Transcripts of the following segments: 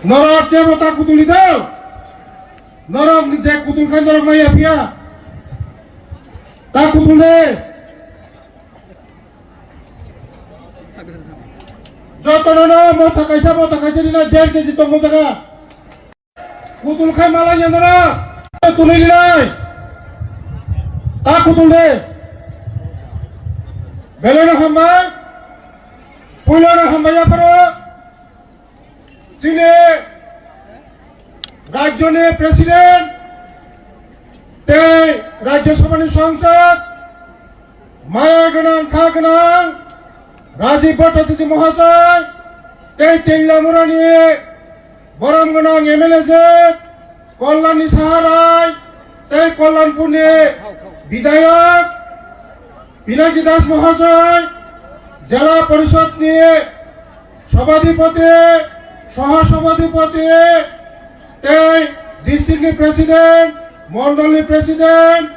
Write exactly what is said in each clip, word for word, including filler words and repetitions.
Norok kebo ta kutul di do. Norok ni je kutul khan norok maya pia. Ta kutul de. Jotono no motha kaisa, motha kaisa ni na der keji tongo jaga. Kutul khai malai ya norok. Tuli di nai. Ta kutul de. Belai no hambai. Puila no hambai ya paro. Chini rajyoni president tei Rajya Sabhani sangsad, maya gwnang, kha gwnang Rajiv Bhattacharya Mahasai tei Teliamurani borom gwnang M L A se Kalyanni Saharai tei Kalyanpurni bidhayak Pinaki Das Mahasai, Jela Parishad ni Sabhadipati, Soho Sabhadipati, tei district ni president, mondol ni president,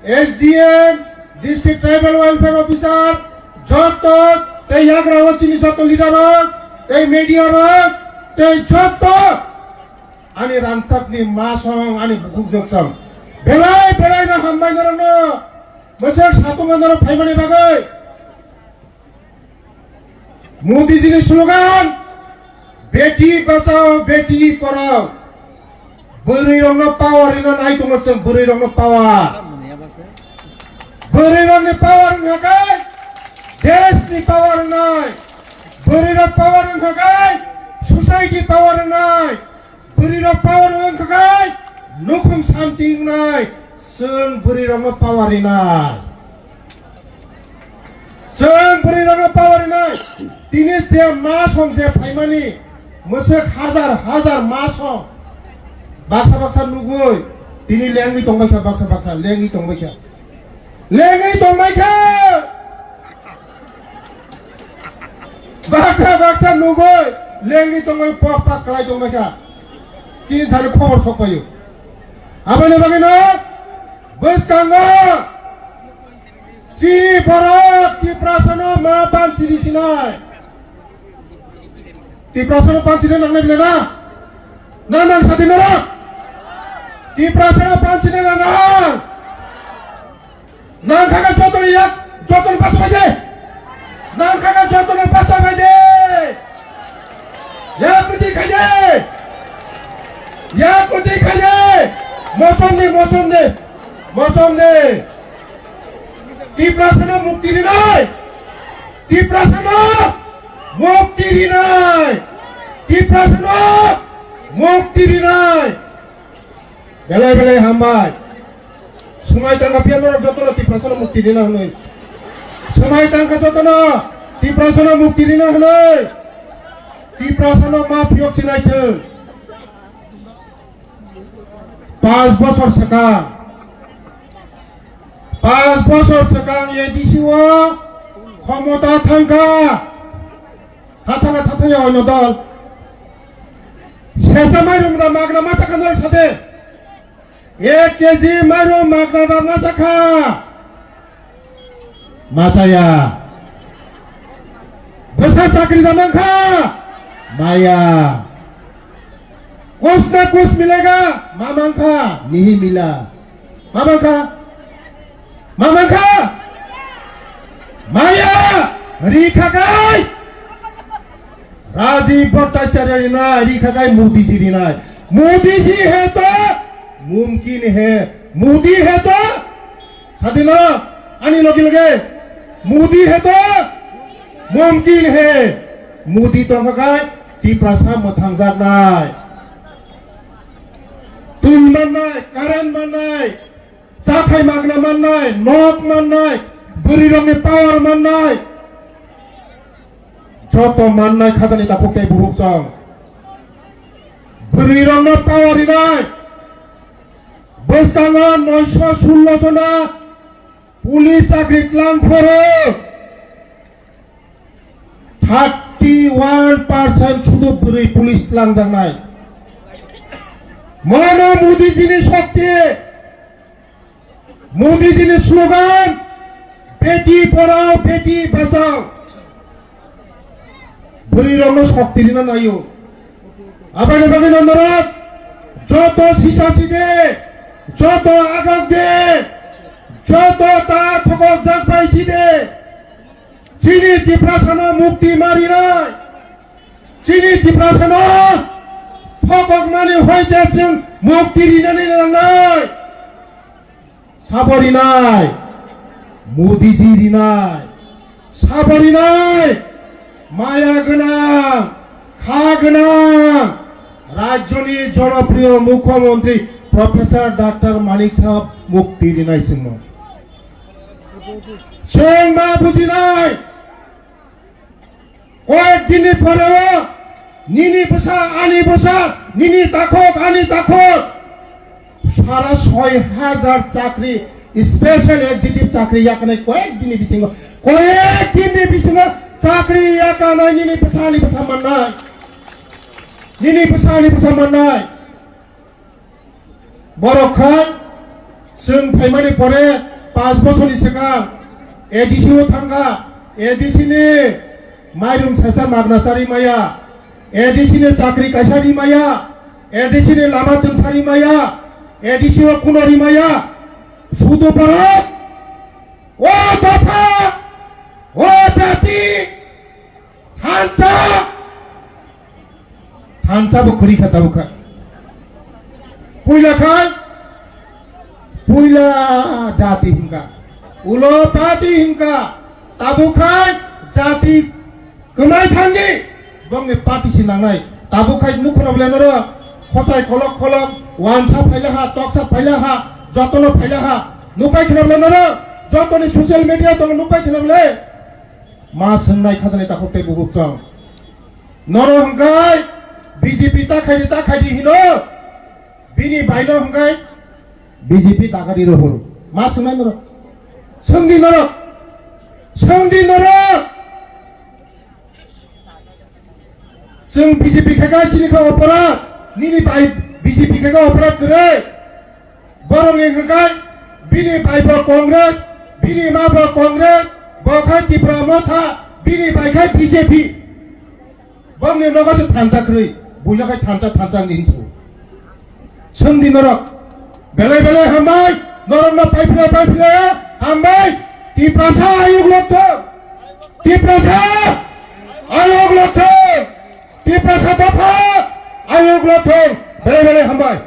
S D M, district tribal welfare officer, joto tei yagra o chini joto leader rok, tei media rok, tei joto ani rangchak ni ma song, ani bukhuk jok song. Belai belai no hambai norok no, mwswk satung norok phaimani bagwi. Modi ji ni slogan, "Beti bachao, beti padhao." Bwrwi rok no power rina nai tongo chwng, bwrwi rok no power. Bwrwi rok ni power wngkha khe desh ni power wngnai. Bwrwi rok power wngkha khe society power wngnai. Bwrwi rok power wngkha khe nukhung santi wngnai. Chwng bwrwi rok no power rinai. Chwng bwrwi rok no power rinai. Tini je ma song je phaimani mwswk hajar hajar ma song baksa baksa nugwi tini lengwi tongbaikha, baksa baksa lengwi tongbaikha. Lengwi tongbaikha. Baksa baksa nugwi lengwi tongwi pok pak kwlai tongbaikha. Chini thani khobor sokpaio. Aboni bagwino bwskango chini borok Tiprasano ma banchini sinai. Tiprasano banchini nangnai bile na? Na nang sadi norok? Tiprasano banchini na nang? Nang kha khe jotono yak, jotono basa bai de. Nang kha khe jotono basa bai de. Yak kwtwi khai de. Yak kwtwi khai de. Mosom de, mosom de. Mosom de. Tiprasano mukti rinai. Tiprasano mukti rinai. Tiprasano mukti rinai. Belai belai hambai. Swmai tangkha phiya norok jotono Tiprasano mukti rina hwnwi. Swmai tangkha jotono Tiprasano mukti rina hwnwi. Tiprasano ma phiyok sinai chwng. Panch bosor swkang. Panch bosor swkang A D C o khomota thangkha. Tha thangkha, tha thangya oino dol. Sesa mairum da magna ma chakha norok sade. Ek K G mairum magna da ma chakha. Ma chaya. Bwsa chakri da mankha. Maya. Kuch na kuch milega. Ma mankha. Nahi mila. Ma mankha. Ma mankha. Maya. Ri khakai. Rajiv Bhattacharya rinai, ri khakai Modi ji rinai. Modi ji hai to mumkin hai. Modi hai to, sadi na, ani loge loge. Modi hai to mumkin hai. Modi tong khakai Tiprasa mwthangjaknai. Twi mannai, current mannai. Chathai magna mannai, nok mannai, bwrwirokni power mannai, joto mannai khajani takhuk tei bukhuk chwng. Bwrwirokno power rinai. Bwskango noisho sullo jona police chakri tlang phoro. Thirty one percent sudu bwrwi police tlangjaknai. Mono Modi jini shokti, Modi jini slogan, "Beti padhao, beti bachao." Bwrwi rokno shokti rina naio. Aboni bagwi no norok joto sisa side, joto agak de, joto ta thokok jak bai side, chini Tiprasano mukti marinai, chini Tiprasano thokokmani hoite chwng mukti rinani nangnai. Sabo rinai, Modiji rinai, sabo rinai, maya gwnang, kha gwnang, rajyoni jonopriyo mukhyamantri Professor Doctor Manik Saha mukti rinai chwngno. Chwng ma bujinai, koyek dinni poreo nini bwsa, ani bwsa, nini takhuk, ani takhuk, sara soi hajar chakri, special executive chakri yakanai koyek dinni bisingo, koyek dinni bisingo chakri yakanai nini bwsa, ani bwsa mannai, nini bwsa, ani bwsa mannai. Borok kha chwng phaimani pore panch bosorni swkang A D C o thangkha, A D C ni mairum sesa magna sari maya, A D C ni chakri kaisa ri maya, A D C ni lama twngsa ri maya, A D C o kuno ri maya, sudu borok, o dopha, o jati, thansa, thansa bo khuri kha tabuk kha. Puila khai, puila jati hinka, ulo party hinka, tabuk khai jati kwmai thangdi, bongni party si nangnai. Tabuk khai nukhurok le noro khosai kolok kolok, wansa phaila ha, toksa phaila ha, jotono phaila ha, nupai khna le noro, jotoni social media tongo nupai khna le. Ma swngnai khajani takhuk tei bukhuk chwng. Nono hwnkhe B J P ta khaidi, ta khaidi hino. Bini baino hwnkhe B J P ta khaidi rohor. Ma swngnai norok. Swngdi norok. Swngdi norok. Chwng B J P khe kha chini kha oporad. Nini bai B J P khe kha oporad kwrwi. Borokni hwnkhe bini bai bo Congress, bini ma bo Congress, bo khai Tipra Motha, bini bai khai B J P. Bongni nogo se thansa kwrwi, buino khai thansa thansa hinwi hinsu. Swngdi norok, belai belai hambai, norokno paiphle paiphle hambai, Tiprasa ayuk lokthong, Tiprasa ayuk lokthong, Tiprasa dopha ayuk lokthong, belai belai hambai.